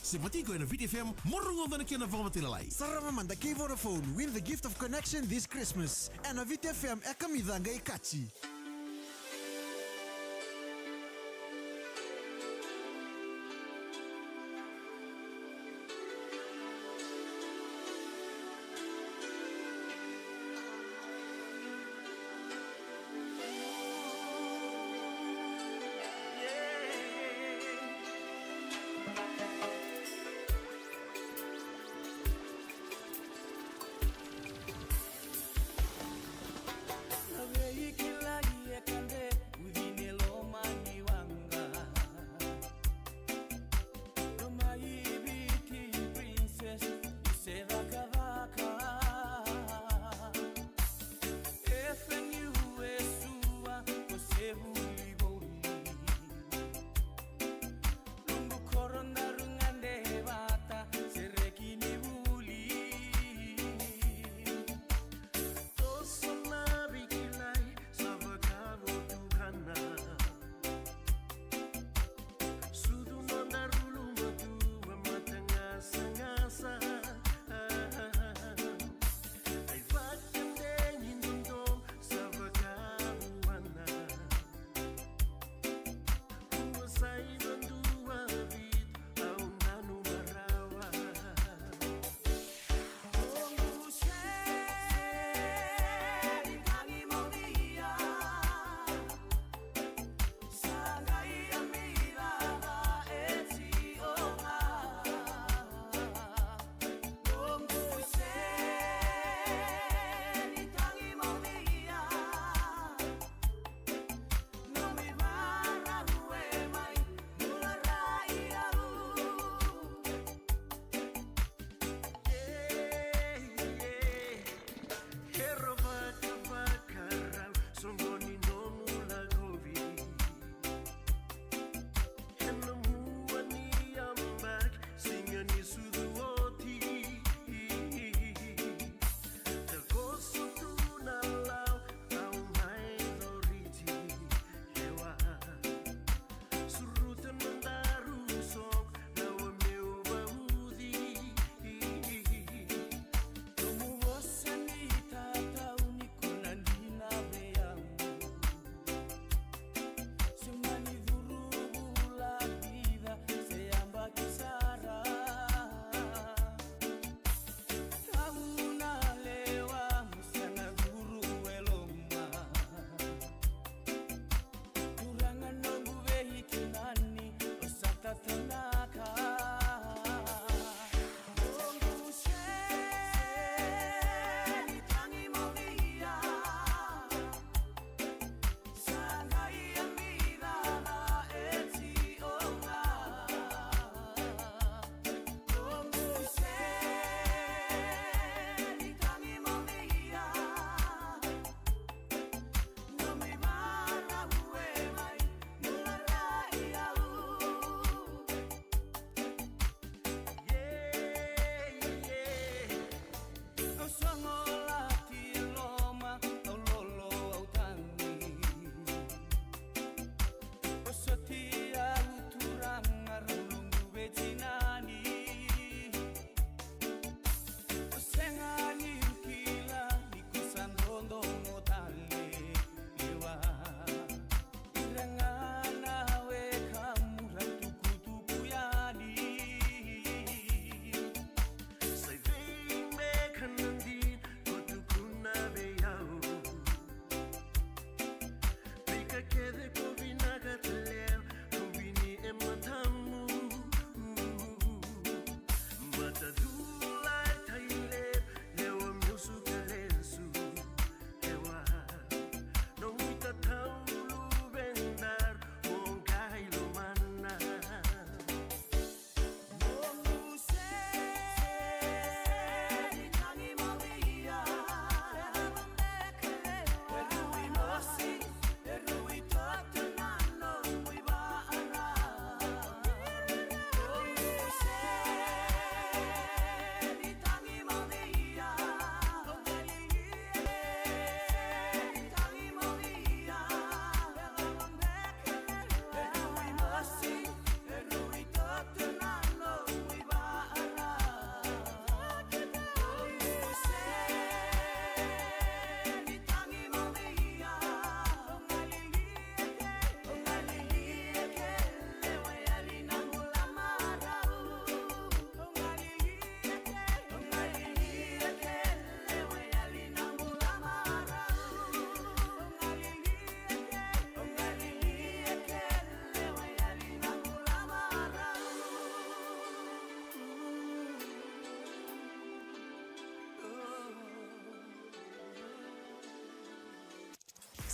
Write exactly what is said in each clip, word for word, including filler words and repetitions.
Se vata tiko ena Viti F M, mo rogoca na kena vakamatailalai. Sarava mada kei Vodafone, win the gift of connection this Christmas. Ena Viti F M, e kamica qai kaci. Na veikilai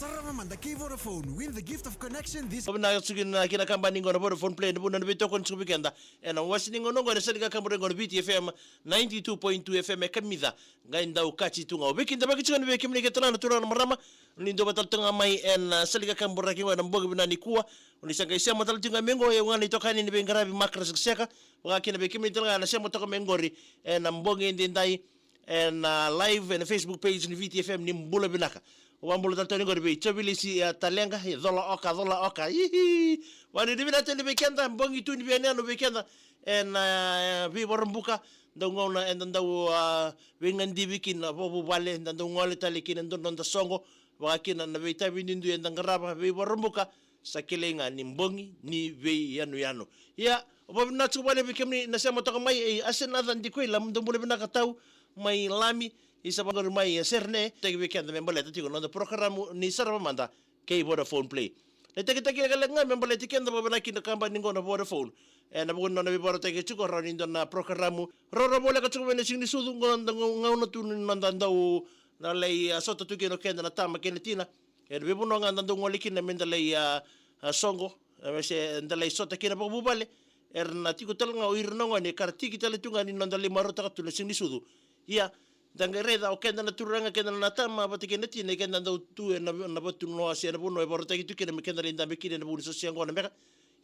Sarava mada kei Vodafone, win the gift of connection this. Vinaka tiko kina, kina kabani qo na Vodafone Play, na vuna na veitokoni tiko vei keda ena wase ni gauna qo ena sala ni kakaburaki qo na Viti F M ninety-two point two F M e kamica, qai dau kaci tu ga. Au veikidavaki tiko yani vei kemuni kece na turaga na marama, ni dau vata tale tu ga mai ena sala ni kakaburaki qo ena bogi vinaka nikua. Oni sa qai sema tale tu ga mai qo, e au ga na itokani ni veiqaravi Makra Sekaseka, vaka kina vei kemuni tale ga na sema toka mai qori ena bogi edaidai ena live ena Facebook page ni Viti F M, ni bula vinaka. Au vakabula tale tu yani qori vei Jovilisi, e, Taleqa, e, Cola Oka, Cola Oka. Ihi. Vakanuinui vinaka tale vei keda, bogi tu ni veiyanuyanu vei keda ena, e, veivarabuka. Dau gauna eda dau, a, veigadivi kina vakavuvale, eda dau gole tale kina e dua na noda soqo, vaka kina na veitavi duidui eda qarava veivarabuka. Sa kilai ga ni bogi ni veiyanuyanu. Ia, au vakavinavinaka tiko vakalevu vei kemuni na sema toka mai, e, Asenaca Dikoila, dou bula vinaka tau mai Lami, isa vaqori mai, e, Serene, tagi vei keda me baleta tiko na noda porokaramu ni Sarava Mada kei Vodafone Play. Na itakitaki lekaleka ga me baleti keda vakavinaka kina kabani qo na Vodafone ena vuku ni nona veivakarautaki tiko rawa ni dua na porokaramu rawarawa voleka tiko mai na siga ni sucu, qo na gauna tu ni noda dau na lai, a, sota tu kina o keda na tama kei na tina. Ena veivanua ga da dau gole kina meda lai, a, a, soqo, e, se da lai sota kina vakavuvale, era na tiko tale ga o ira na gone ka ra tiki tale tu ga ni noda lai marautaka tu na siga ni sucu. Ia, da qai raica o keda na turaga, keda na tama vata kei na tina, keda dau tu ena, ena vatunoa se na vanua e vakarautaki tu kina me keda lai dabe kina ena vuku ni sosia qo na beka.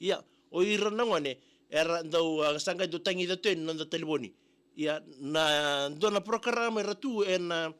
Ia, o ira na gone era dau, a, sa qai dau tagica tu yani na noda talevoni. Ia, na dua na porokaramu era tu ena,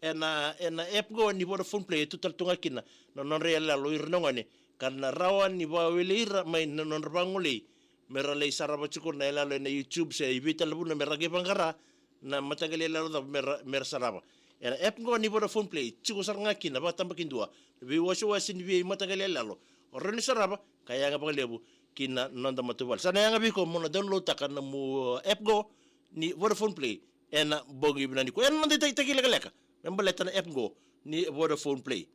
ena, ena app qo ni Vodafone Play, e tu tale tu ga kina na nodra iyaloyalo o ira na gone, ka na rawa ni vakawelei ira mai na nodra vagolei me ra lai sarava tiko na iyaloyalo ena YouTube se i vei tale na vanua me ra qai vaqara na mataqali iyaloyalo cava me ra, me ra sarava. Ena app qo ni Vodafone Play, tiko sara ga kina vakatabakidua na veiwasewase ni veimataqali iyaloyalo o rawa ni sarava, ka yaga vakalevu ki na noda matavuvale. Sa na yaga vei iko mo na download-taka na nomu app qo ni Vodafone Play ena bogi vinaka nikua. Ena noda itakitaki lekaleka me baleta na app qo ni Vodafone Play.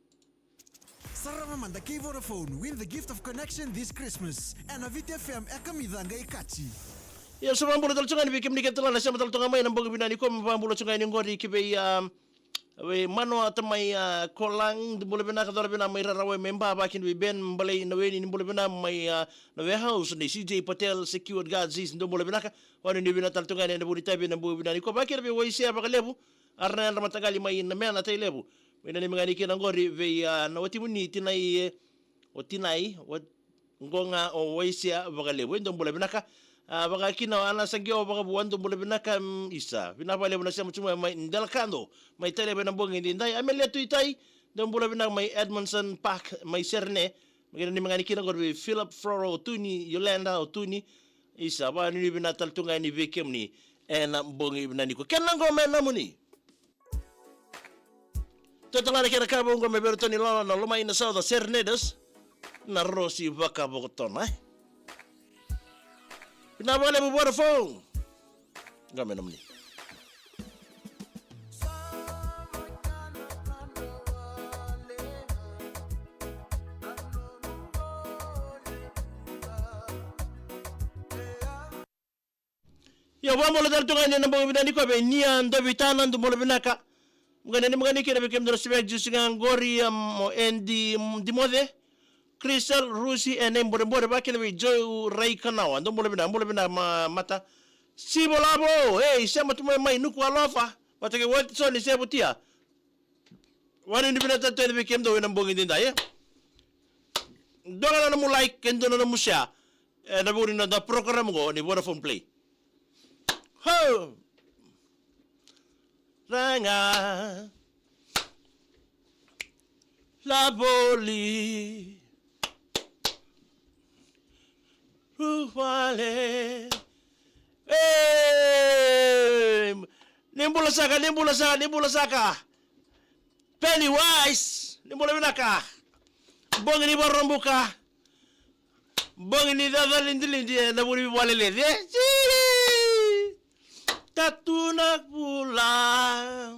Sarava mada kei Vodafone, win the gift of connection this Christmas. Ena Viti F M e kamica qai kaci. Ia, sa vakabula tale tu ga yani vei kemuni kece tale ga na sema tale tu ga mai ena bogi vinaka nikua, me vakabula tu ga yani qori ki vei, a, vei Manoa Tamai, a, Kolang, dou bula vinaka, cola vinaka mai Rarawa, mai Ba, vaka kina vei Ben Balai Naweni, ni bula vinaka mai, a, na warehouse ni C J Patel Secured Guards, dou bula vinaka. Vakanuinui vinaka tale tu ga yani ena vuku ni itavi ena bogi vinaka nikua, vaka kina vei Waisea Vakalevu, a, ra na yadra mataqali mai na Mena, Tailevu. Mai nanumi ga yani kina qori vei, a, na watimuni Tinai, e, o Tinai, o, qo ga o Waisea Vakalevu, e, dou bula vinaka. A, vaka kina o Ana Saqeo Vakavua, dou bula vinaka, mm, isa. Vinaka vakalevu na sema tu mai, mai Delakado, mai Tailevu ena bogi edaidai. Amelia Tuitai, dou bula vinaka mai Edmondson Park, mai Serene. Mai nanumi ga yani kina qori vei Philip Floro Otuni, Yolanda Otuni. Isa, vakanuinui vinaka tale tu ga yani vei kemuni ena bogi vinaka nikua. Kena qo me nomuni. Totolo na kena ka vou qo me vei iratou ni Lolo na Lomai na Sauca Serenaders, na Rosi Vakavokotona, e. Vinaka vakalevu Vodafone. Qo me nomuni. Ia, vakabula tale tu ga yani ena bogi vinaka nikua vei Nia Dovitana, dou bula vinaka. Mo qai nanumi ga yani kina vei kemudou na sivia jusi ga qori, um, o Andy, um, Dimoce, Crystal, Rusi, e Nei Borebore, vaka kina vei Joe Raikanawa, dou bula vinaka, bula vinaka ma, mata. Sivolavo, ei, sema tu mai, mai Nuku'alofa vata kei Wilson Sevutia. Vakanuinui vinaka tale tu yani vei kemudou ena bogi edaidai, e. Dua ga na nomu like, kei dua na nomu share ena vuku ni noda program qo ni Vodafone Play. Ho! Raga. Lavoli. Ruvale. Ei! Ni bula saka, ni bula saka, ni bula saka. Pennywise, ni bula vinaka. Bogi ni Vakaraubuka. Bogi ni caca lidilidi ena vuku ni veivakaleleci. Tatu na vula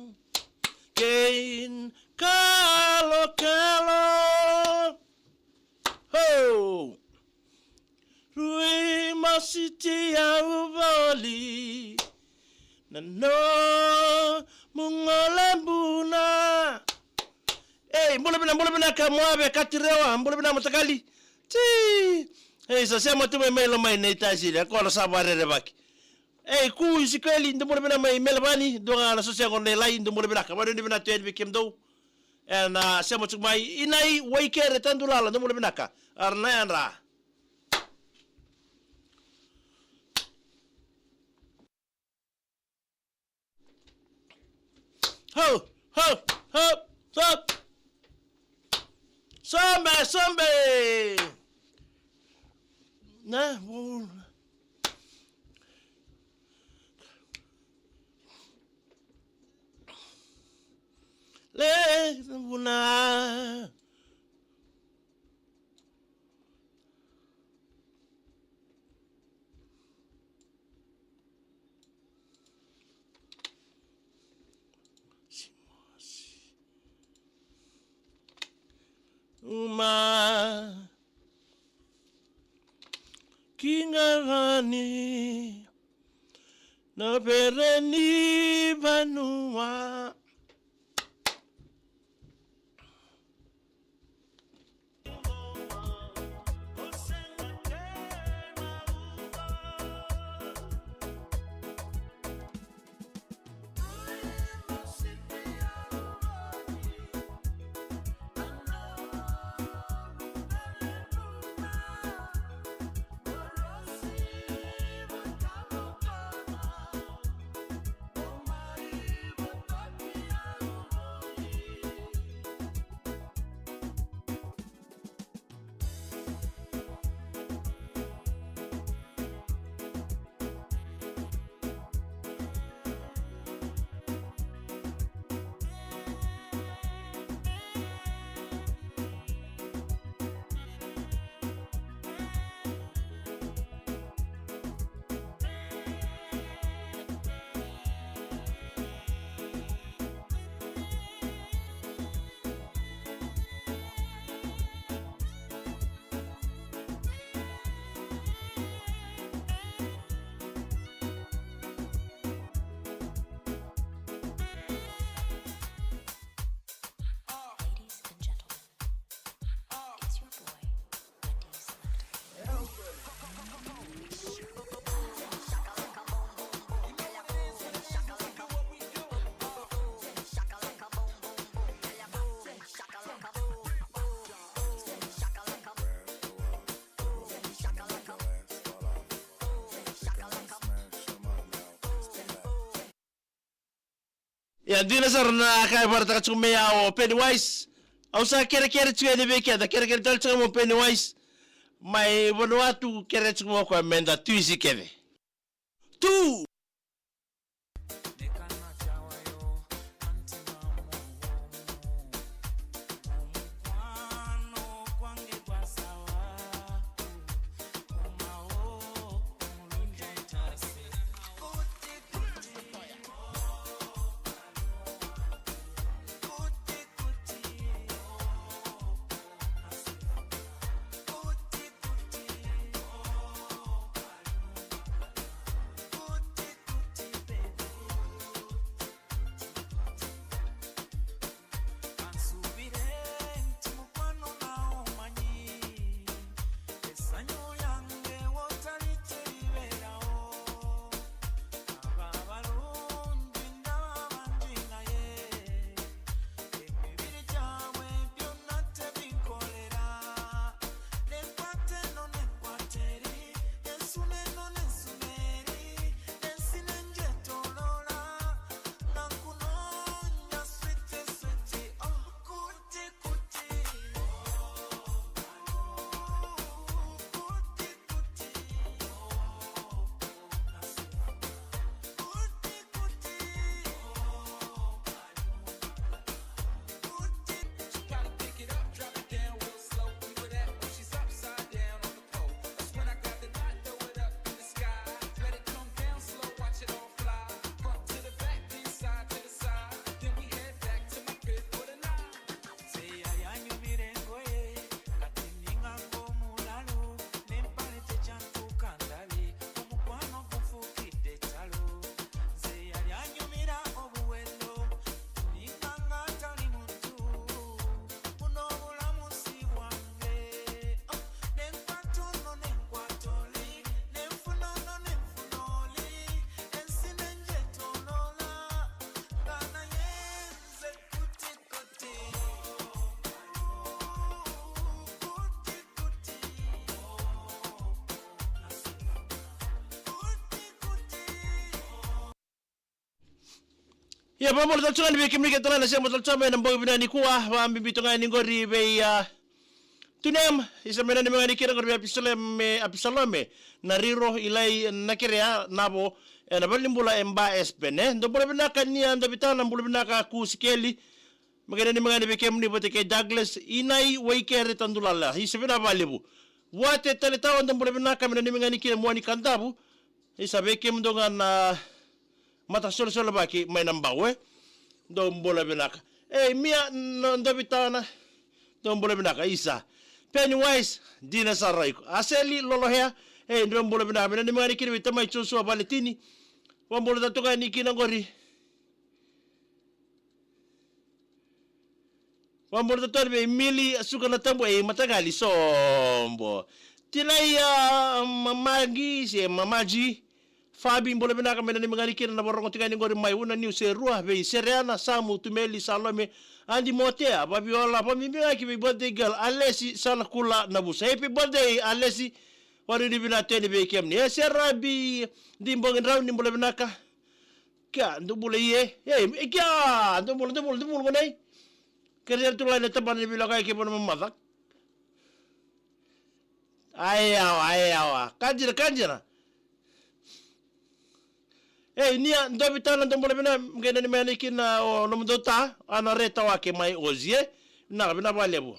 kei na kalokalo. Ho! Rui masiti au voli na nomu gole buna. Ei, bula vinaka, bula vinaka Moave, Katirewa, bula vinaka Matakali. Ti. Ei, sa sema tu mai mai Lomai nei Tasiri, a kola sa varerevaki. Ei, Ku Isikweli, dou bula vinaka mai Melevani, dou ga na sosa qo na Ilai, dou bula vinaka. Vakanuinui vinaka tu yani vei kemudou. Ena sema tiko mai, Inai, Waikere, Tadulala, dou bula vinaka. Ara na yadra. Ho, ho, ho, stop. Sombe, sombe. Na, wo-, le, vuna. Uma ki Gavani na vere ni vanua. Ladies and gentlemen, it's your boy, Wendy's London. Ia, dina sara na ka e vakaraitaka tiko mai ya o Pennywise. Au sa kerekere tiko yani vei keda, kerekere tale tiko mai o Pennywise. Mai Vanuatu, kerekere tiko mai o koya meda twist kece. Tu! Ia, vakabula tale tu ga yani vei kemuni kece tale na sema tale tu ga mai ena bogi vinaka nikua, vakabibi tu ga yani qori vei, a, Tunem, isa me nanumi ga yani kina qori vei Apisalome, Apisalome Nariro, Ilai Nakerea, Navo, ena valenibula e Ba Espen, e. Dou bula vinaka Nia Dovitana, bula vinaka Kusikeli, me qai nanumi ga yani vei kemuni vata kei Douglas, Inai Waikere Tadulala, isa vinaka vakalevu. Vuate Taletawa, dou bula vinaka, me nanumi ga yani kina Muani Kadavu, isa vei kemudou ga na matasolesolevaki mai Nabau, e. Dou bula vinaka. Ei, Mia, na Dovitana. Dou bula vinaka, isa. Pennywise, dina sara iko. Aseli, Lolohea. Ei, dou bula vinaka. Me nanumi ga yani kina vei tamai Joshua Valetini. Vakabula tale tu ga yani kina qori. Vakabula tale vei Mili Suka na Tabu, e, Mataqali Sobo. Tinai, a, Mamagi, se Mamaji. Fabi, bula vinaka, me nanumi ga yani kina na vakarorogo tiko yani qori mai Unaniu Serua, vei Sereana, Samu, Tumeli, Salome, Adi Motea, Vaviola, vakabibi ga ki vei birthday girl, Alesi Salakula Navusa. Happy birthday, Alesi. Vakanuinui vinaka tu yani vei kemuni. E, Serabi, Dibogi Drau, ni bula vinaka. Kia, dou bula ie. Ei, e, kia, dou bula, dou bula, dou bula, gone. Kere tu lai na tabana ni veilakoyaki e Vanuamamaca. Ai yawa, ai yawa. Ka dina, ka dina. Ei, Nia Dovitana, dou bula vinaka, me qai nanumi ga yani kina o nomudou ta, Ana Reta Wake mai Ozi, e. Vinaka, vinaka vakalevu.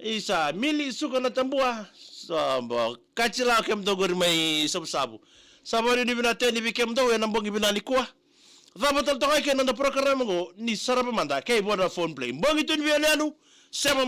Isa, Mili Suka na Tabua, Sobo, Kacila, o kemudou qori mai Savusavu. Sa vakanuinui vinaka tu yani vei kemudou ena bogi vinaka nikua. Cava tale toka eke na noda program qo ni Sarava Mada kei Vodafone Play. Bogi tu ni veiyanuyanu, sema